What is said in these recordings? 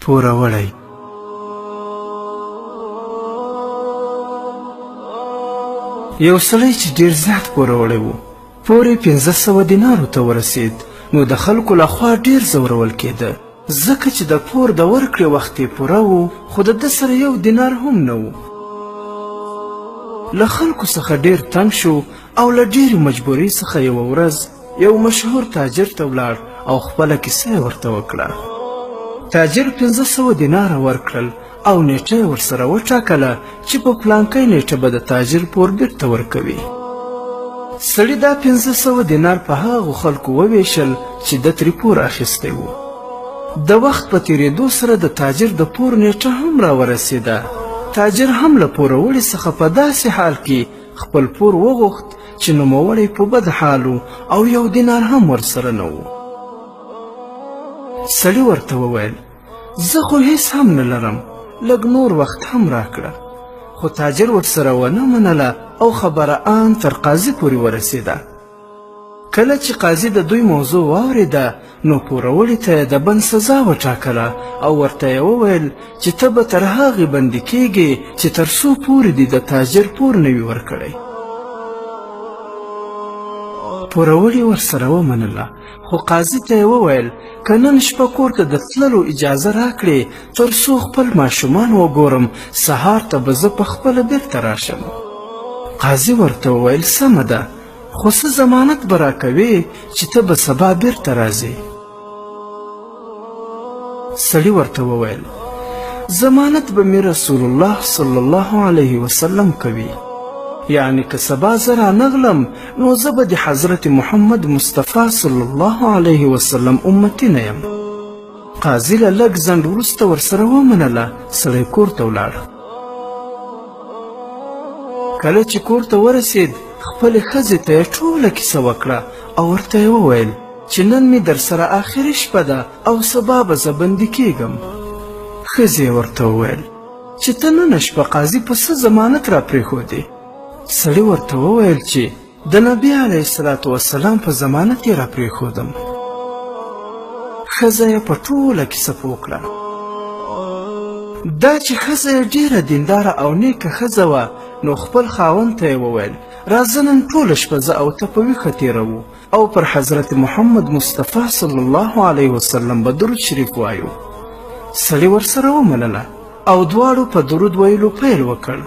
پوروړی. یو سړی چې ډیر زیات پوروړی و، پور یې 500 دینارو ته ورسید، نو د خلکو له خوا ډیر ځورول کېده، ځکه چې د پور د ورکړې وخت یې پوره و، خو د ده سره یو دینار هم نه و. له خلکو څخه ډیر تنګ شو او له ډیرې مجبورۍ څخه یوه ورځ یو مشهور تاجر ته ولاړ او خپله کیسه یې ورته وکړه. تاجر 500 دیناره ورکړل او نیټه یې ورسره وټاکله چې په پلانکۍ نیټه به د تاجر پور بیرته ورکوي. سړي دا 500 دینار په هغو خلکو وویشل چې ده ترې پور اخیستی و. د وخت په تیریدو سره د تاجر د پور نیټه هم راورسیده. تاجر هم له پوروړي څخه په داسې حال کې خپل پور وغوښت چې نوموړی په بد حال و او یو دینار هم ورسره نه و. سړي ورته وویل، زه خو هیڅ هم نه لرم، لږ نور وخت هم راکړه. خو تاجر ورسره ونه منله او خبره آن تر قاضي پورې ورسېده. کله چې قاضي د دوی موضوع واورېده، نو پوروړي ته یې د بند سزا وټاکله او ورته یې وویل چې ته به تر هغې بندي کېږې چې تر څو پورې دې د تاجر پور نه وي ورکړی. پوروړي ورسره ومنله، خو قاضي ته یې وویل، که نن شپه کور ته د تللو اجازه راکړې تر څو خپل ماشومان وګورم، سهار ته به زه په خپله بیرته راشم. قاضي ورته وویل، سمه ده، خو څه ضمانت به راکوې چې ته به سبا بیرته راځې؟ سړي ورته وویل، ضمانت به مې رسول الله صلی الله علیه وسلم کوي، یعنی که سبا زه رانغلم نو زه به د حضرت محمد مصطفی صلی الله علیه وسلم امتي نه یم. قاضي له لږ ځنډ وروسته ورسره ومنله. سړی کور ته ولاړ. کله چې کور ته ورسید، خپلې ښځې ته یې ټوله کیسه وکړه او ورته یې وویل چې نن مې در سره آخري شپه ده او سبا به زه بندي کیږم. ښځې یې ورته وویل چې ته نن شپه قاضي په څه ضمانت را پرېښودې؟ سړي ورته وویل چې د نبي علیه الصلاة والسلام په ضمانت یې را پرېښودم. ښځه یې په ټوله کیسه پوه کړه. دا چې ښځه یې ډېره دینداره او نیکه ښځه وه، نو خپل خاوند ته یې وویل، راځه نن ټوله شپه زه او ته په ویښه تېروو او پر حضرت محمد مصطفی صلی الله علیه وسلم به درود شریف وایو. سړي ورسره ومنله او دواړو په درود ویلو پیل وکړ.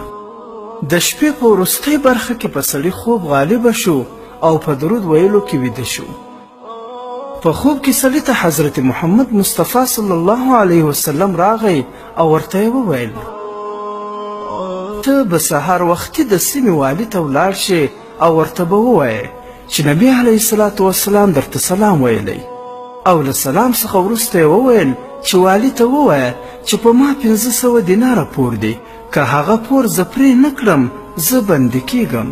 د شپې په وروستۍ برخه کې په سړي خوب غالبه شو او په درود ویلو کې ویده شو. په خوب کې سړي ته حضرت محمد مصطفی صلی الله علیه وسلم راغی او ورته یې وویل، ته به سهار وختي د سیمې والي ته ولاړ شې او ورته به ووایې چې نبي علیه الصلاة والسلام درته سلام ویلی. او له سلام څخه وروسته یې وویل چې والي ته ووایه چې په ما 500 دیناره پور دی، که هغه پور زه پرې نه کړم زه بندي کیږم،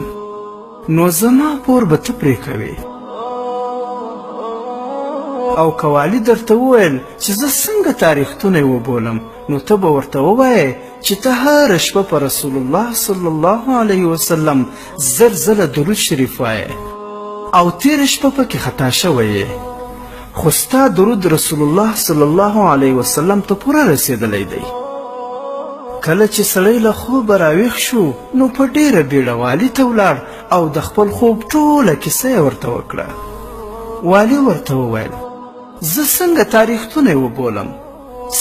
نو زما پور به ته پرې کوې. او که والي درته وویل چې زه څنګه تا رښتونی وبولم، نو ته به ورته ووایې چې ته هره شپه په رسول الله صلی الله علیه وسلم زر ځله درود شریف وایې او تېره شپه پکې خطا شوی یې، خو ستا درود رسول الله صلی الله علیه وسلم ته پوره رسېدلی دی. کله چې سړی له خوبه راویښ شو، نو په ډېره بیړه والي ته ولاړ او د خپل خوب ټوله کیسه یې ورته وکړه. والي ورته وویل، زه څنګه تا رښتونی وبولم؟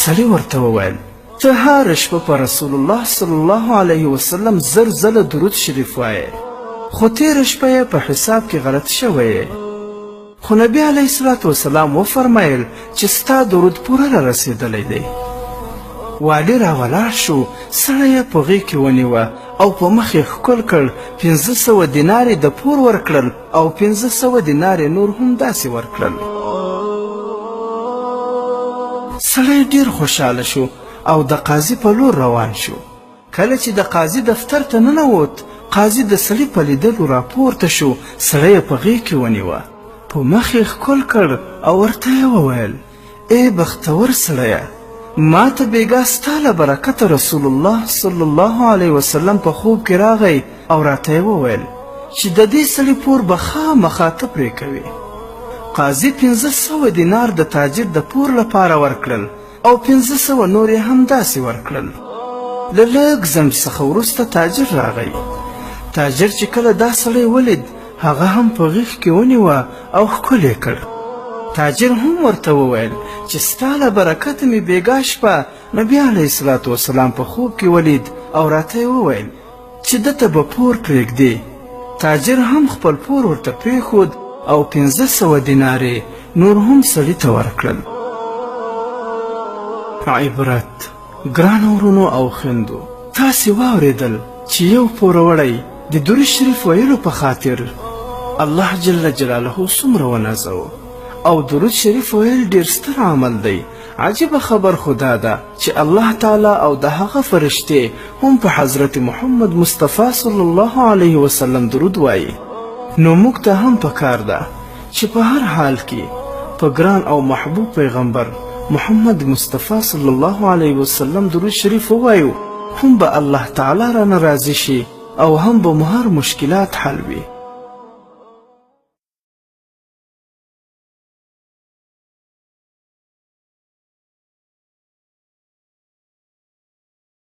سړي ورته وویل، ته هره شپه په رسول الله صلی الله علیه وسلم زر ځله درود شریف وایې، خو تېره شپه یې په حساب کې غلط شوی یې. خو نبي علیه الصلاة والسلام وفرمایل چې ستا درود پوره را رسېدلی دی. والي را ولاړ شو، سړی یې په غېږ کې ونیوه او په مخ یې ښکل کړ. 500 دینار یې د پور ورکړل او 500 دینار یې نور هم داسې ورکړل. سړی ډېر خوشحاله شو او د قاضي په لور روان شو. کله چې د قاضي دفتر ته ننوت، قاضي د سړي په لیدلو راپورته شو، سړی یې په غېږ کې ونیوه، په مخ یې ښکل کړ او ورته یې وویل، ای بختور سړیه، ما ته بېګا ستا له برکته رسول الله صلی الله علیه وسلم په خوب کې راغی او راته یې وویل چې د دې سړي پور به خامخا ته پرې کوې. قاضي 500 دینار د تاجر د پور لپاره ورکړل. او 500 نور یې هم داسې ورکړل. له لږ ځنډ څخه وروسته تاجر راغی. تاجر چې کله دا سړی ولید، هغه هم په غېږ کې ونیوه او ښکل یې کړ. تاجر هم ورته وویل چې ستا له برکته مې بېګا شپه نبي علیه الصلاة والسلام په خوب کې ولید او راته یې وویل چې ده ته به پور پرېږدې. تاجر هم خپل پور ورته پرېښود او 500 دینار یې نور هم سړي ته ورکړل. عبرت: ګرانو ورونو او خویندو، تاسې واورېدل چې یو پوروړی د درود شریف ویلو په خاطر الله جل جلاله څومره ونازوه، او درود شریف ویل ډېر ستر عمل دی. عجیبه خبر خو دا ده چې الله تعالی او د هغه فرشتې هم په حضرت محمد مصطفی صلی الله علیه وسلم درود وایي. نو موږ ته هم پکار ده چې په هر حال کې په ګران او محبوب پیغمبر محمد مصطفی صلی الله علیه وسلم درود شریف ووایو، هم به الله تعالی رانه راضي شي او هم به مو هر مشکلات حل وي.